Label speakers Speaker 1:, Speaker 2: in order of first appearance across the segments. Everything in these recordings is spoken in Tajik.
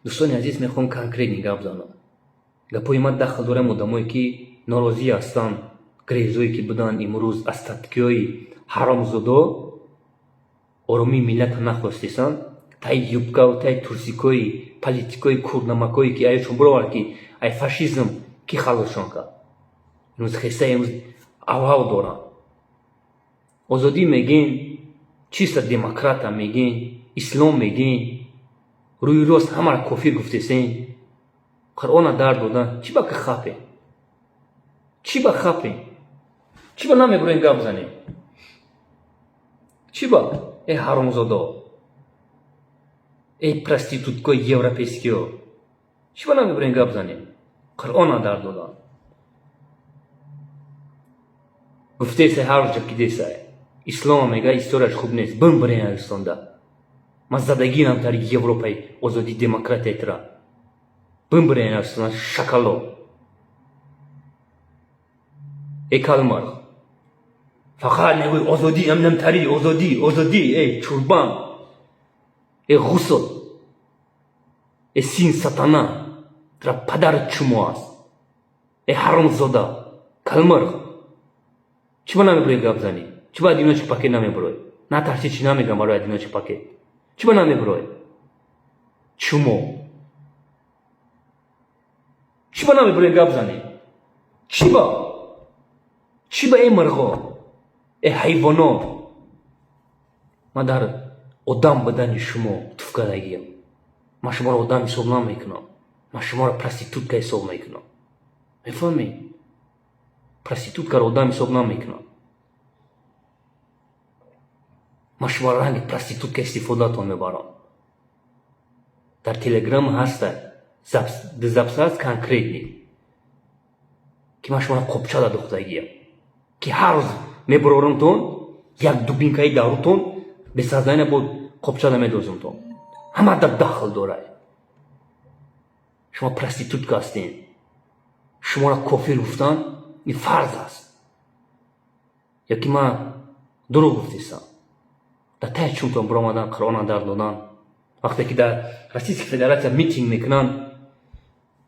Speaker 1: Дӯстони азиз, мехоҳам конкретный гап занам. Гапҳои ман дахл дорам одамое, ки норозӣ ҳастанд, грезое, ки буданд имрӯз, остаткиҳои ҳаромзодо оромии миллатро нахостесанд, таи юбкаву таи трусикҳои политикҳои курнамакое, ки аёшон бировард, ки ай фашизм кӣ халосшон кард. Имрӯз хеста, имрӯз авҳав доранд. Озодӣ мегин, чиста демократа мегин, ислом мегин, рӯи рост ҳамаро кофир гуфтесен, Қуръона дар додан. Чӣ ба ки хапе? Чӣ ба хапе? Чӣ ба намебурем гап занем? Чӣ ба? Э ҳаромзодо, эй проституткои европейскиҳо, чӣ ба намебурем гап занем? Қуръона дар додан. Гуфтесай, ҳар ҷо ки десай. Ислома мега, историяш хуб нест. Бимбирен Арыстонда. Ман задагинам тари Европаи озодӣ, демократия тира. Бимбирен Арыстонда, шакало. Эй калмарғ. Фақат мегӯй озодӣ, намтари озодӣ, озодӣ, эй чурбан. Эй ғусл. Эй син сатана. Тира падарат чумо аст. Эй ҳаромзода. Калмарғ. Чӣ ба намебурӣ гап занӣ? Чӣ ба одиночный пакет намебурой? Натарсӣ, чӣ намегам барои одиночный пакет? Чӣ ба намебурой? Чумо. Чӣ ба намебурой гап занӣ? Чӣ ба? Чӣ ба, эй мирғо? Эй ҳайвоно? Ман дар одам будани шумо туф кардагиам. Ман шуморо одам ҳисоб намекунам. Ман шуморо проститутка ҳисоб мекунам. Мефаҳмӣ? Проституткаро одам ҳисоб намекунам. Ман шуморо ранги проститутка истифодатон мебарам. Дар Телеграм ҳаста запись ҳаст конкретный, ки ман шуморо қопчада духтагиям, ки ҳар рӯз мебурорумтон, як дубинкаи дарутон бесознания бо қопчада медозумтон. Ҳама дар дахл дорад. Шумо проститутка ҳастед. Шуморо кофир гуфтан ин фарз аст. Ё ки ман дурӯғ гуфтесам? Дар таи чунтон биромадан, Қуръона дар додан. Вақте ки дар Российская Федерация митинг мекунанд,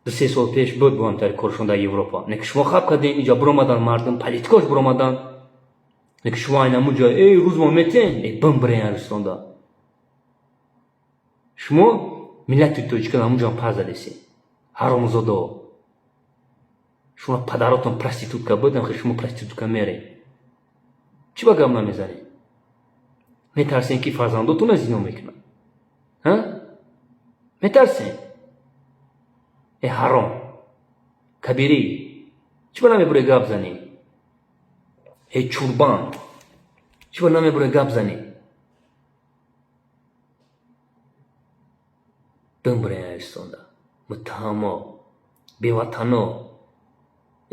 Speaker 1: 2-3 сол пеш буд бо ҳамтари коршон дар Европа. Не ки шумо хаб кардем, инҷо биромадан мардум, политикош биромадан. Не ки шумо айнаму ҷой, эй рӯз мо метен, эй бимбирен Арыстонда. Шумо миллати тоҷикон ҳамун паз задесед. Ҳаромзодо. Шумо падаротон проститутка будам, хе шумо проститутка меред. Чӣ ба гап намезанед? Метарсен, ки фарзандотонро зино мекунанд? Ҳа? Метарсен? Э ҳаром. Кабирӣ. Чӣ ба намебурӣ гап занӣ? Эй чурбан. Чӣ ба намебурӣ гап занӣ? Бимбирен Арыстонда. Муттаҳамо, беватано,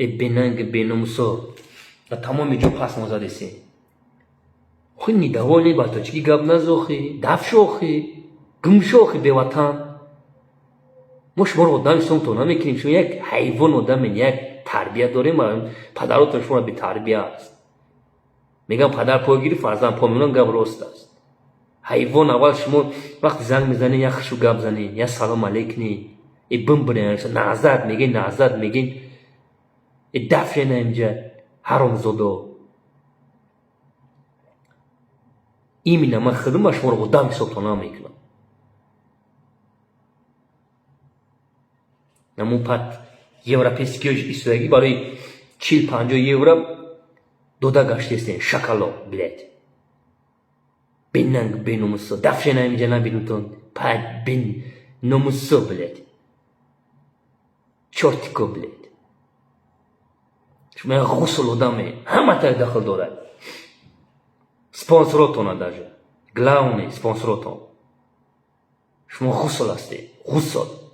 Speaker 1: э бенанги беномусо. Дар тамоми ҷо пас мо задесем. Охи недовольный ба тоҷикӣ гап назохӣ, дафшохӣ, гумшохӣ, беватан. Мо шуморо одам ҳисобтон намекунем. Шумо як ҳайвон одамен, як тарбия дорем, падаротон шуморо бетарбия аст. Мегам, падар по гирифт, фарзанд по мемонад, гап рост аст. Ҳайвон, аввал шумо вақте занг мезанед, як хушу гап занед, як салом алейкни, э бимбирен, назад мегин, назад мегин, э дафшена инҷа, ҳаромзодо. Именно ман худам ба шуморо одам ҳисобтон намекунам. Намун пат европейскиҳо истодагӣ барои 40-50 евро дода гаштестен, шакало, блядь. Бенанг беномусо, дафшена инҷа набинутон, пат беномусо, блядь. Чортико, блядь. Шумо як ғусл одаме, ҳама таи дахл дорад. Спонсоротона даже. Главный спонсоротон. Шумо ғусл ҳастед, ғусл.